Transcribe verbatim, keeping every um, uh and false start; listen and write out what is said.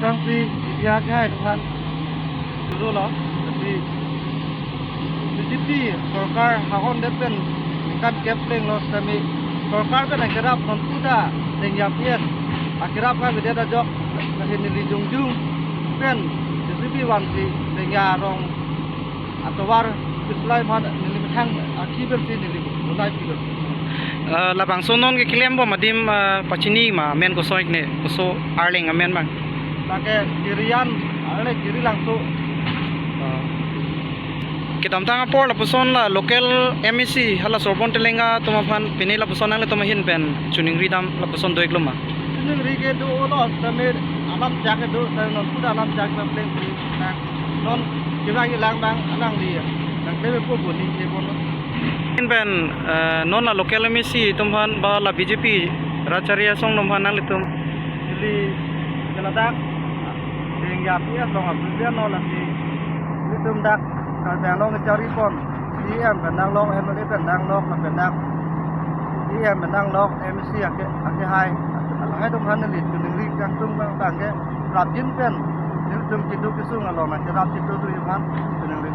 Tangsi ya kai kan. Dulu lo, tapi B J P sorkar hahon det pen kan kep plenglo sitame sorkar pen akerap non puta Dengja P S akerap kavedet ajok, lasi neli jongjung pen J C B vansi Dengja arong atovar pislai aphan neli methang akhi pensi neli mulai pilo. Eh, labangso non keklem bom adim, eh, pachini ma amen koso-ik ne, koso arleng amen bang. Lake Kirian, ale Kiri Langso. Eh, kedamtang apor lapuson la local M A C hala Sorbon Telenga atum aphan pine lapuson nanglitum ahin pen choningri dam lapuson do-iklo ma? Choningri ke do-olo, sitame alam chak ke do, sitame non puta alam chak ke plengsi nang. Non kevang kelang bang alangli nang tebe po boni ke bono. Ahin pen, eh, non la local M A C atum aphan ba la B J P Rat Chari Asong atum aphan nanglitum? Neli keladak Dengja P S along apilvia no lasi nelitum dak Karbi Anglong kachari pon, C E M pen nanglok, M L A pen nanglok, lapen dak E M pen nanglok, M A C ake, ake hai. Lahai atum aphan neli choningri kangtung bang bang ke rapjin pen nelitum keduk kesung along nang kerap kedo do aphan choningri.